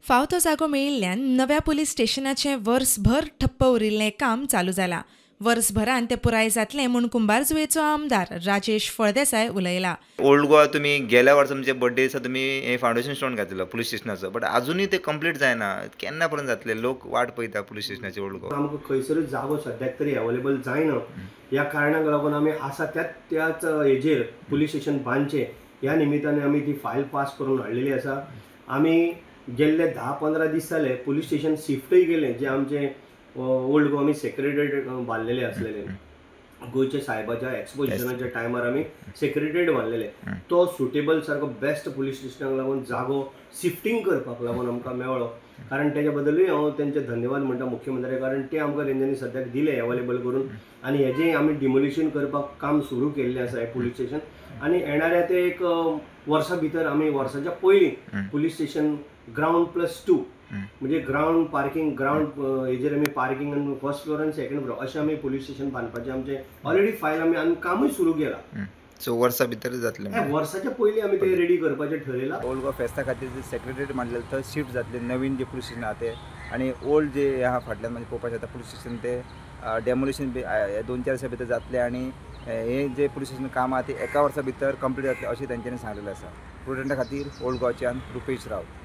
फाव तो जागो मेळिल्ल्यान नव्या पुलीस स्टेशनाचें वर्सभर ठप्प उरिल्लें काम चालू जालां. वर्सभरान तें पुराय जातलें म्हूण कुंभारजुवेचो आमदार राजेश फळदेसाय उलयला. ओल्ड गोवा तुमी गेल्या वर्सा तुमचे बर्थडे दिसा तुमी हे फावंडेशन स्टोन घातलेलो पुलीस स्टेशनाचो, बट अजुनूय ते कंप्लीट जायना. केन्ना पर्यंत जातले? लोक वाट पळयता पुलीस स्टेशनाचे ओल्ड गोवा. आमकां खंयसरूच जागो सद्याक तरी अवेलेबल जायना, ह्या कारणाक लागून आमी आसा त्याच हेजेर पुलीस स्टेशन बांदचें ह्या निमित्तान आमी ती फायल पास करून हाडलेली आसा. आमी गेल्ले 10-15 दीस जाले पुलीस स्टेशन शिफ्टूय केलें, जें आमचें ओल्ड गोवा आमी सेक्रेटरीएट बांदलेले आसलेले गोंयच्या सायबाच्या एक्सपोजिशनाच्या टायमार आमी सेक्रेटरीएट बांदलेले, तो सुटेबल सारको बेस्ट पुलीस स्टेशनाक लागून जागो शिफ्टींग करपाक लागून आमकां मेळ्ळो. कारण तेच्या बद्दलूय हांव तेंचे धन्यवाद म्हणटा मुख्यमंत्र्याक, कारण ते आमकां तेंच्यांनी सद्याक दिले अवेलेबल करून. आनी हेजें आमी डिमोलिशन करपाक काम सुरू केल्लें आसा हें पुलीस स्टेशन. आनी येणाऱ्या ते एक वर्सा भितर आमी वर्साच्या पयलीं पुलीस स्टेशन ग्रावंड +2 म्हणजे ग्रावंड पार्किंग ग्रावंड हेजेर आमी पार्किंग आनी फर्स्ट फ्लोर आनी सेकंड फ्लोर अशें आमी पुलीस स्टेशन बांदपाचें आमचें ऑलरेडी फायल आमी आनी कामूय सुरू केलां. सो वर्सा भितर जातलें, वर्साच्या पयलीं आमी ते रेडी करपाचें ठरयलां. ओल्ड गोवा फेस्ता खातीर जे सेक्रेटरीएट मांडलेलें थंय शिफ्ट जातलें नवीन जे पुलीस स्टेशन आहा ते, आनी ओल्ड जे आहा फाटल्यान म्हणजे पळोवपाक शकता पुलीस स्टेशन ते डेमोलिशन बी 2-4 दिसां भितर जातलें. आनी हे जे पुलीस स्टेशन काम आहा ते एका वर्सा भितर कंप्लीट जातलें अशें तेंच्यांनी सांगलेलें आसा. प्रुडंटा खातीर ओल्ड गोवाच्यान रुपेश रावत.